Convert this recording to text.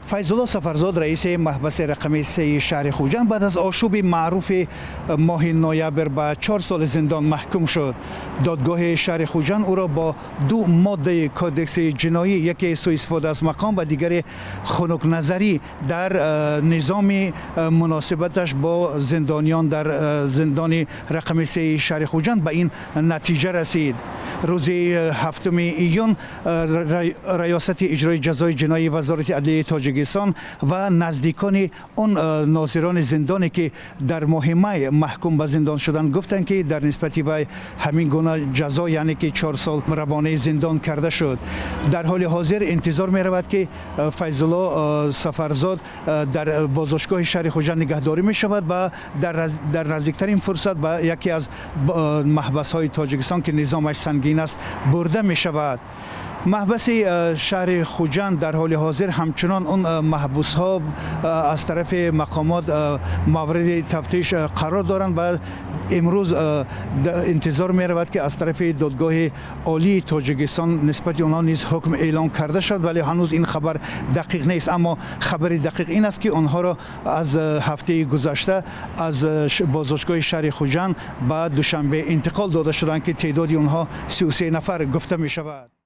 Файзулло Сафарзод, раиси маҳбаси рақами 3 шаҳри Хуҷанд, баъд аз ошӯби маъруфи моҳи ноябр ба 4 соли зиндон маҳкум шуд. Додгоҳи шаҳри Хуҷанд ӯро бо ду моддаи Кодекси ҷиноӣ, яке суистифода аз мақом ва дигаре хунукназарӣ дар низоми муносибаташ бо зиндониён дар зиндони рақами 3 шаҳри Хуҷанд, ба ин натиҷа расид. Рӯзи 7 июн Раёсати иҷрои ҷазои ҷиноии Вазорати адлияи Тоҷикистон ва наздикони он нозирони зиндоне, ки дар моҳи май маҳкум ба зиндон шуданд, гуфтанд, ки дар нисбати вай ҳамин гуна ҷазо, яъне ки 4 сол равонаи зиндон карда шуд. Дар ҳоли ҳозир интизор меравад, ки Файзулло Сафарзод дар боздоштгоҳи шаҳри Хуҷанд нигаҳдорӣ мешавад ва дар наздиктарин фурсат ба яке аз маҳбасҳои Тоҷикистон, ки низомаш сангин аст, бурда мешавад. Маҳбаси шаҳри Хуҷанд дар ҳоли ҳозир ҳамчунон он маҳбусҳо аз тарафи мақомот мавриди тафтиш қарор доранд ва имрӯз интизор меравад, ки аз тарафи Додгоҳи Олии Тоҷикистон нисбати онҳо низ ҳукм эълон карда шавад, вале ҳанӯз ин хабар дақиқ нест. Аммо хабари дақиқ ин аст, ки онҳоро аз ҳафтаи гузашта аз боздоштгоҳи шаҳри Хуҷанд ба Душанбе интиқол дода шуданд, ки теъдоди онҳо 33 нафар гуфта мешавад.